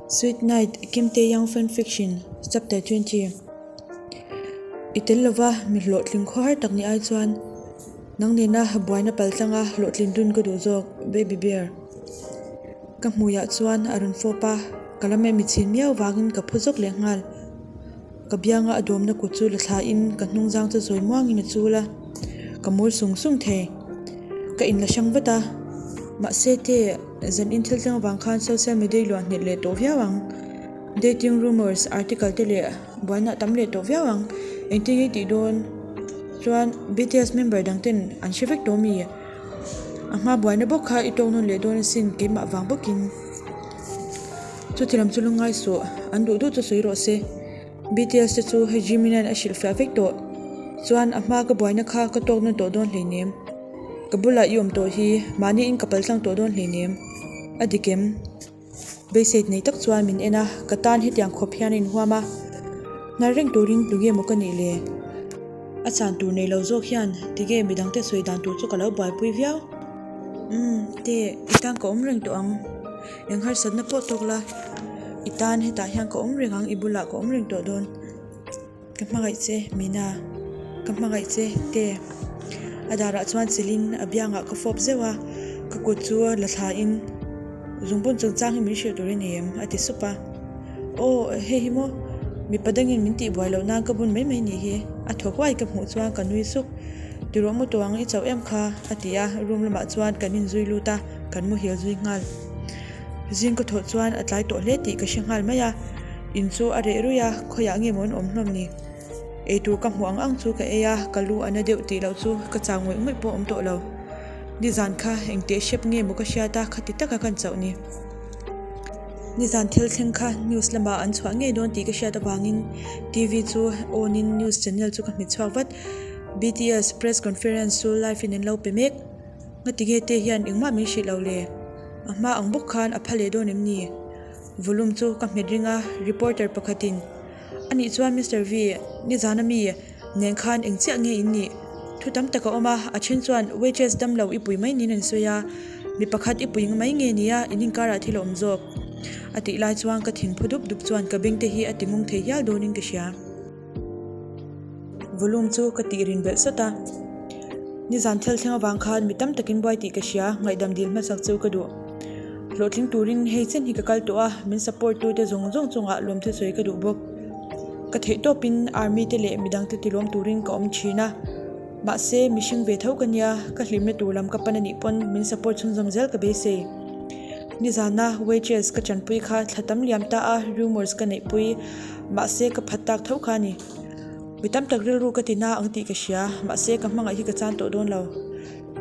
Sweet Night, Kim Tae Young Fan Fiction, Chapter 20 I tel lova mi hlawhtling khaw har tak ni ai chuan nang nena buaina pal tlanga hlawhtlin dun ka duh zawk, Baby Bear. Ka hmuiah chuan a rawn fawp a, ka lam em i chhin miau vangin ka phu zawk leh nghal. Ka bianga a dawmna kut chu la thlain ka hnungzang chu zawi muangin a chul a, ka mur sung sung thei. Ka inla hrang vat a, mahse te zan in thil thleng avang khan social media i luah hneh leh tawh viau ang. Dating rumours article te leh buaina a tam leh tawh viau ang. Engtin nge i tih dawn chuan BTS member dang ten an hre vek tawh mi? A hma buaina bawk kha i tawk nawn leh dawn asin keimah vang bawkin. Chuti lam chu lungngai suh, an duh duh chu sawi rawh se. BTS te chu hei Jimin-a'n a hrilh fiah vek tawh. Chuan a hma ka buaina kha ka tawk nawn tawh dawn hleinem. Ka bulah i awm tawh hi mahni in ka paltlang tawh dawn hleinem. A dik em? Beiseit nei tak chuan min en a, ka tan hetiang khawp hian a inhuam a. Hnar reng turin tunge maw ka nih le? A chan tur nei lo zawk hian tige midangte sawi dan tur chu ka lo buaipui viau. Umm, te, i tan ka awm reng tawh ang. Eng harsatna pawh tawk la, i tan hetah hian ka awm reng ang, i bulah ka awm reng tawh dawn. Ka hmangaih che, Mina. Ka hmangaih che, Te. A darah chuan chilhin a biangah ka fawp zeuh a, ka kut chu la thlain zungbun chungchang hi min hrilh tur i nei em? a ti sup a. Aw, hei hi maw? Mipa dangin min tihbuai loh nan ka bun mai mai nih hi. A thaw huai ka hmuh chuan ka nui suk. Ti rawh mu tawh ang, i chauh em kha? a ti a, room lamah chuan kan inzui lut a, kan muhil zui nghal. Zing ka thawh chuan a tlai tawh hle tih ka hre nghal mai a, in chu a reh ruih a, khawiah nge maw an awm hlawm ni? Eitur ka hmuh ang ang chu ka ei a, ka lu a na deuh tih loh chu ka chau ngawih ngawih pawh awm tawh lo. Nizan kha engteh hrep nge maw ka hriat a, khati taka kan chauh ni. Nizan thil thleng kha news lamah an chhuah ngei dawn tih ka hriat avangin TV chu on in news channel chu ka hmet chhuak vat. BTS press conference chu live in an lo pe mek. Ngatinge te hian engmah min hrilh lo le? A hma ang bawk khan a pha leh dawn em ni? Volume chu ka hmet ring a, reporter pakhatin, A nih chuan Mister V, nizan a mi nen khan eng chiah nge in nih? Thu tam tak a awm a, a then chuan waitress dam lo i pui mai niin an sawi a, mi pakhat i pui mai nge nia in inkarah thil a awm zawk? A tih lai chuan ka thin phu dup dup chuan ka beng te hi a ti ngung thei hial dawnin ka hria. Volume chu ka tih rin belh sawt a, nizan thil thleng avang khan mi tam takin buai tih ka hria, ngaihdam dil hmasak chu ka duh. Hlawhtling turin hei chen hi ka kal tawh a, min support tute zawng zawng chungah lawmthu sawi ka duh bawk. Ka theih tawpin army te leh midangte tilawm turin ka awm thin a, mahse mihring ve tho ka nia, ka hlimna tur lam ka pan anih pawn min support chhunzawm zel ka beisei. Nizana waitress ka chanpui kha thla tam liam ta a, rumours ka neihpui. Mahse ka phat tak tho kha a ni. Mi tam tak rilru ka ti na ang tih ka hria, mahse ka hmangaih hi ka chan tawh dawn lo.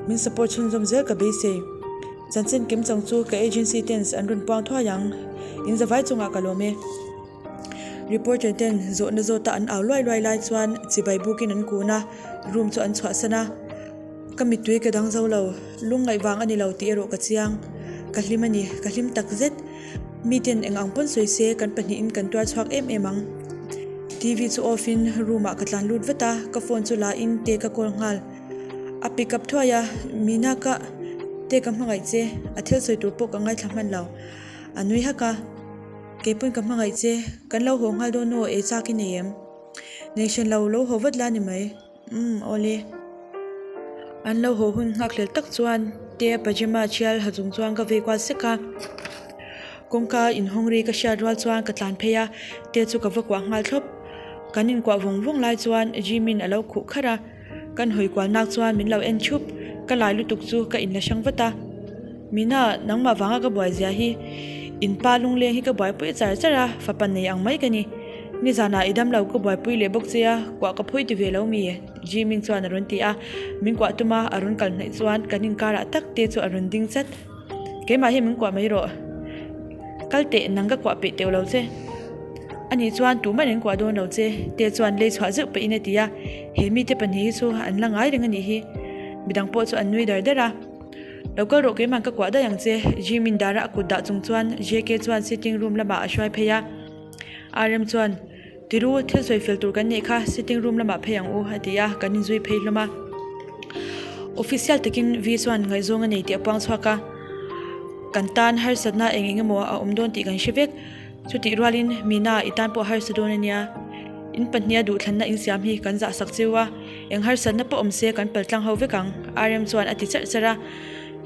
Min support chhunzawm zel ka beisei. Chanchin kim chang chu ka agency tens an rawn puang thuai ang. In zavai chungah ka lawm e. Reporter ten zawhna zawta an au luai luai lai chuan chibai bukin an kun a, room chu an chhuahsan a. Ka mittui ka dang zo lo, lungngaih vang a ni lo tih erawh ka chiang. Ka hlim a ni, ka hlim tak zet. Miten eng ang pawn sawi se kan pahnihin kan tuar chhuak em em ang. TV chu off in room ah ka tlan lut vat a, ka phone chu la in te ka call nghal. A pick up thuai a, Mina ka te ka hmangaih che, a thil sawi tur pawh ka ngaithla hman lo. A nui hak a, Keipawn ka hmangaih che, kan lo haw nghal dawn aw, ei chak i nei em? Nei hran lo, lo haw vat la ni mai. Umm awle. An lo haw hun nghak hlel tak chuan tea pajama thial ha chung chuan ka vei kual sek a. Kawngka inhawng ri ka hriat rual chuan ka tlan phei a, tea chu ka va kuah nghal thlawp. Kan inkuah vawng vawng lai chuan Jimin a lo khuh kharh a, kan hawi kual nak chuan min lo en thup. Ka lai lutuk chu ka inla hrang vat a. Mina, nangmah vanga ka buai zia hi in pa lungleng hi ka buaipui char char a, fapa nei ang mai ka ni. Nizanah i damlo ka buaipui leh bawk che a, kuah ka phawi ti ve lo mi? Jimin chuan a rawn ti a, min kuah tum a, a rawn kal hnaih chuan kan inkarah tak te chu a rawn ding chat. Keimah hi min kuah mai rawh. Kal teh, nang ka kuah peih teuh lo che. Ani chuan tumah in kuah dawn lo che, te chuan lei chhuah zeuh pahin a ti a, he mite pahnih hi chu an la ngai reng a nih hi. Midang pawh chu an nui dar dar a. Lo kal rawh keimah ka kuah daih ang che, Jimin dara a kut dah chung chuan JK chuan sitting room lamah a hruai phei a. RM chuan, Tiru, thil sawi fel tur kan neih kha sitting room lamah phei ang u, a ti a, kan inzui phei hlawm a. Official takin V chuan ngaihzawng a nei tih a puang chhuak a, kan tan harsatna eng eng emaw a awm dawn tih kan hre vek. Chutih rualin Mina i tan pawh harsa dawn a nia. In pahniha duhthlanna insiam hi kan zahsak cheu a, eng harsatna pawh awm se kan paltlang ho vek ang, RM chuan a ti charh charh a.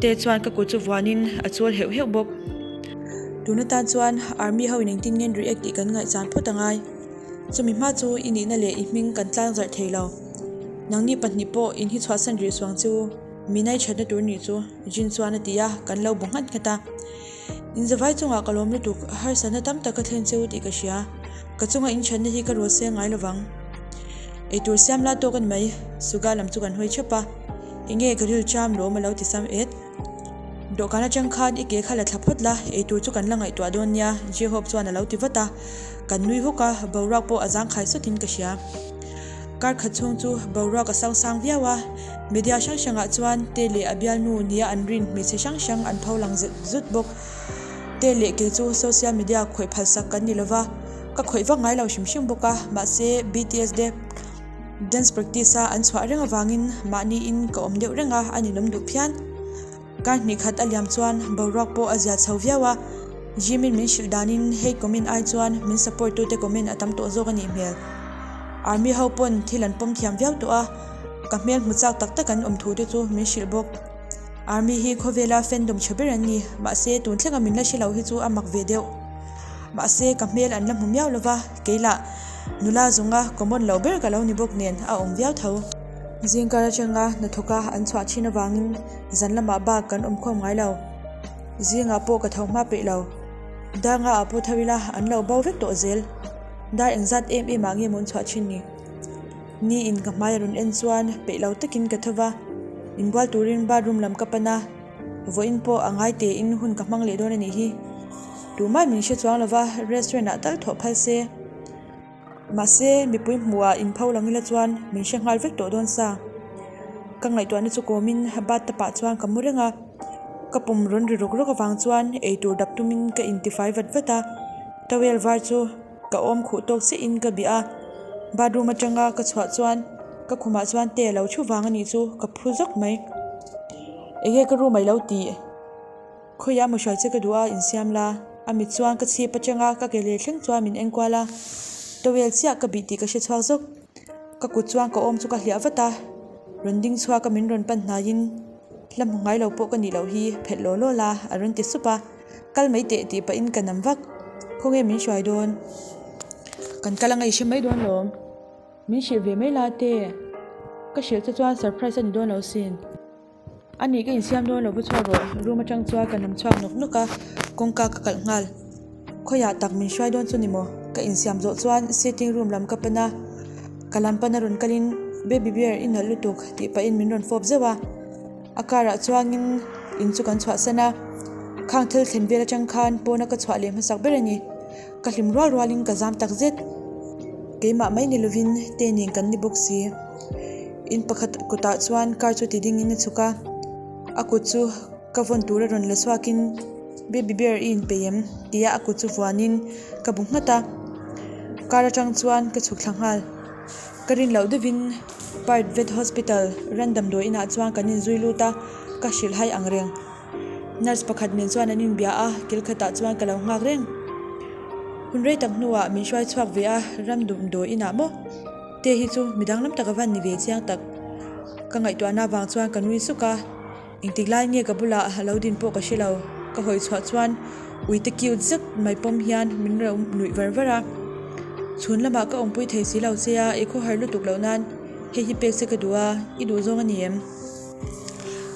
Te chuan ka kut chu vuanin a chawl heuh heuh bawk. Tun atan chuan Army ho in engtin nge an react tih kan ngaihchan phawt a ngai. Chumi hma chu i nihna leh i hming kan tlang zarh thei lo. Nangni pahnih pawh in hi chhuahsan rih suang chu Minai thatna tur nih chu, Jin chuan a ti a, kan lo bu nghat nghat a. Inzavai chungah ka lawm lutuk, harsatna tam tak ka thlen cheu tih ka hria. Ka chunga inthatna hi ka rual seng ngai lovang. Eitur siam la tawk a ni mai, Suga lam chu kan hawi thap a. Enge ka ril cham lawm a lo ti sam et. Dawhkan atang khan i ke kha la thla phawt la, eitur chu kan la ngaihtuah dawn nia, J-Hope chuan a lo ti vat a. Kan nui hawk a, boruak pawh a zangkhai sawtin ka hria. Kar khat chhung chu boruak a sang sang viau a, media hrang hrangah chuan Te leh a bialnu nia an rin hmeichhe hrang hrang an pho lang zet zut bawk. Te leh kei chu social media khawih phalsak kan ni lova, ka khawih vak ngai lo hrim hrim bawk a, mahse BTS te dance practice a an chhuah reng avangin mahniin ka awm deuh reng a, a ninawm duh phian. Kar hnih khat a liam chuan boruak pawh a zia chho viau a, Jimin min hrilh danin hate comment ai chuan min support tute comment a tam tawh zawk a nih hmel. Army ho pawn thil an pawm thiam viau tawh a, ka hmel hmu chak tak tak an awm thu te chu min hrilh bawk. Army hi khawvela fandom tha ber an ni, mahse tun thlenga min la hre lo hi chu a mak ve deuh. Mahse ka hmel an la hmu miau lova, kei lah nula zawnga common loh ber ka lo ni bawk nen a awm viau tho. Zingkar atanga hnathawka an chhuah thin avangin Zan lamah bak kan awm khawm ngai lo. Zingah pawh ka tho hma peih lo. Danga ah pawh tho ila an lo bo vek tawh zel. Dar engzat em em ah nge mawn chhuah thin ni? Ni in ka hmai a rawn en chuan peih lo takin ka tho va. Inbual turin bathroom lam ka pan a, vawiin pawh a ngai tein hun ka hmang leh dawn a nih hi. Tumah min hre chuang lova restaurant ah tal thawh phal se. Mahse, mipui hmuhah inpho lang ila chuan min hre nghal vek tawh dawn sa. Ka ngaihtuahna chu kawmin bathtub ah chuan ka mu reng a, ka pum rawn ri rawk rawk avang chuan eitur dap tumin ka intifai vat vat a, towel var chu ka awm khuh tawk chiahin ka bih a, bathroom atanga ka chhuah chuan ka khumah chuan te a lo thu vang a nih chu ka phu zawk mai. Enge ka room a ilo tih? Khawiah maw hruai che ka duh a, insiam la. A mit chuan ka chhip atanga ka ke leh thleng chuan min enkual a, towel chiah ka bih tih ka hre chhuak zawk. Ka kut chuan ka awm chu ka hliah vat a, rawn ding chhuak a min rawn pan hnaiin hla hmu ngai lo pawh ka nih loh hi phelh law law la a rawn ti sup a, kal mai teh tih pahin ka nam vak. Khawnge min hruai dawn? Kan kal anga i hre mai dawn lawm. Min hrilh ve mai la te. Ka hrilh che chuan surprise a ni dawn lo sin. A nih ka insiam dawn lo va chhuak rawh, room atang chuan ka nam chhuak nawk nawk a, kawngka ka kalh nghal. Khawiah tak min hruai dawn chu ni maw? Ka insiam zawh chuan sitting room lam ka pan a, ka lam pana rawn kalin Baby bear i nalh lutuk tih pahin min rawn fawp zeuh a, a car ah chuangin in chu kan chhuahsan a, khang thil thlen vel atang khan pawna ka chhuah leh hmasak ber a ni. Ka hlim rual rualin ka zam tak zet. Keimah mai ni lovin te nen kan ni bawk si. In pakhat kutah chuan car chu ti dingin a chhuk a, a kut chu ka vawn tura rawn la chhuakin Baby bear i inpeih em? tia a kut chu vuanin ka bu nghat a. Car atang chuan ka chhuk thla nghal. Ka rin loh deuhin Part Vet Hospital ran damdawi inah chuan kan inzui lut a, ka hrilhhai ang reng. Nurse pakhat nen chuan an inbia a, kil khatah chuan ka lo nghak reng. Hun rei tak hnuah min hruai chhuak ve a, ram dumdawi inah maw? Te hi chu mi danglam tak a van ni ve chiang tak. Ka ngaihtuahna avang chuan ka nui suk a, engtik lai nge ka bulah a lo din pawh ka hre lo. Ka hawi chhuah chuan uite cute zet mai pawm hian min lo nuih var var a. Chhun lamah ka awmpui thei si lo che a, i khawhar lutuk loh nan hei hi pek che ka duh a, i duh zawng a ni em?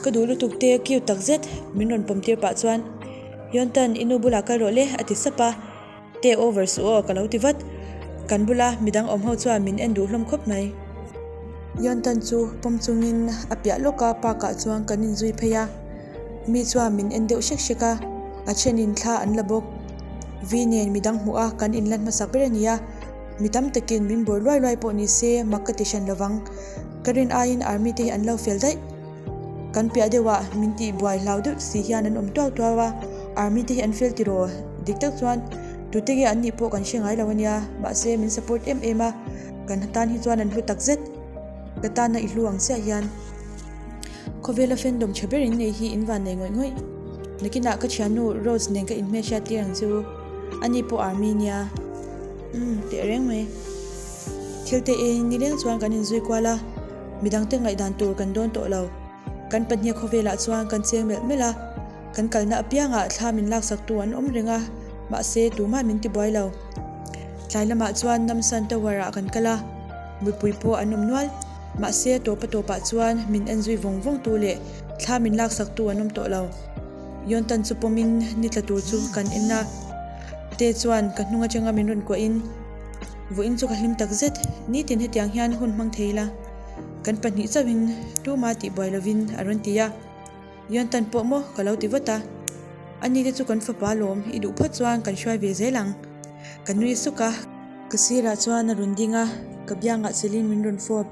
Ka duh lutuk te cute tak zet min rawn pawm tir pah chuan Yontan i nu bulah kal rawh le a ti sap a, te over suh aw ka lo ti vat, kan bula midang awm ho chuan min en duh hlawm khawp mai. Yontan chu pawm chungin a piah lawk a park ah chuan kan inzui phei a, mi chuan min en deuh hrek hrek a, a thenin thla an la bawk. Vi nen midang hmuh a kan inlan hmasak ber a ni a, mi tam takin min bawr luai luai pawh ni se mak ka ti hran lovang. Ka rin aiin army te hi an lo fel daih. Kan piah deuhah min tih buai hlau deuh si hian an awm tuau tuau a, army te hi an fel tiraw? Dik tak chuan tute nge an nih pawh kan hre ngai lo ania, mahse min support em em a, kan tan hi chuan an hlu tak zet. Ka tana i hlu ang chiah hian khawvela fandom tha ber in nei hi in van nei ngawih ngawih. Nakinah ka thiannu Rose nen ka inhmelhriat tir ang chu. Ani pawh Army nia. Umm, teh reng mai. Thil te eiin nileng chuan kan inzui kual a, midangte ngaihdan tur kan dawn tawh lo. Kan pahnih khawvelah chuan kan cheng melh melh a, kan kalna apiangah thla min laksaktu an awm reng a, mahse tumah min tibuai lo. Tlai lamah chuan Namsan Tower-ah kan kal a, mipui pawh an awm nual. Mahse tawpa tawpah chuan min en zui vawng vawng tu leh thla min laksaktu an awm tawh lo. Yontan chu pawmin ni tla tur chu kan en a, Tae chuan ka hnung atanga min rawn kuahin, Vawiin chu ka hlim tak zet, nitin hetiang hian hun hmang thei ila. Kan pahnih chauhin tuma tihbuai lovin a rawn ti a. Yontan pawh maw ka lo ti vat a. Ani te chu kan fapa lawm i duh phawt chuan kan hruai ve zel ang. Ka nui suk a. Ka sirah chuan a rawn ding a, ka biangah chelin min rawn fawp.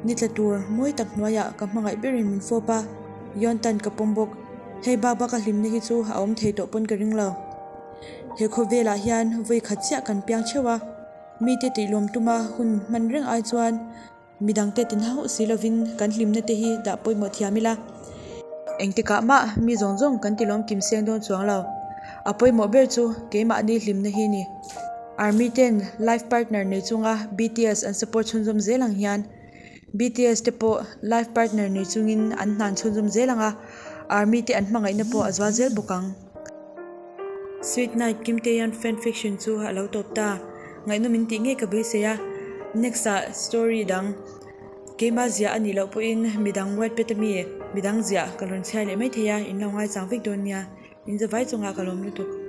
Ni tla tur mawi tak hnuaiah ka hmangaih berin min fawp a, Yontan ka pawm bawk. Hei bak baka hlimna hi chu a awm thei tawh pawn ka ring lo. He khawvelah hian vawi khat chiah kan piang theuh a, mite tihlawm tuma hun hman reng ai chuan midangte tin hauh si lovin kan hlimna te hi dah pawimawh thiam ila. Engtikah mah mi zawng zawng kan tilawm kim seng dawn chuang lo. A pawimawh ber chu keimahni hlimna hi ni. Army ten life partner nei chunga BTS an support chhunzawm zel ang hian BTS te pawh life partner nei chungin an hnan chhunzawm zel ang a, Army te an hmangaihna pawh a zual zel bawk ang. Sweet Night Kim Taeyeon fan fiction chu a lo tawp ta. Ngaihnawm in tih ngei ka beisei a. Next ah story dang keimah ziah a nih loh pawhin midang Wattpad ami midang ziah ka rawn chhiar leh maithei a, in lo ngaichang vek dawn nia. In zavai chungah ka lawm lutuk.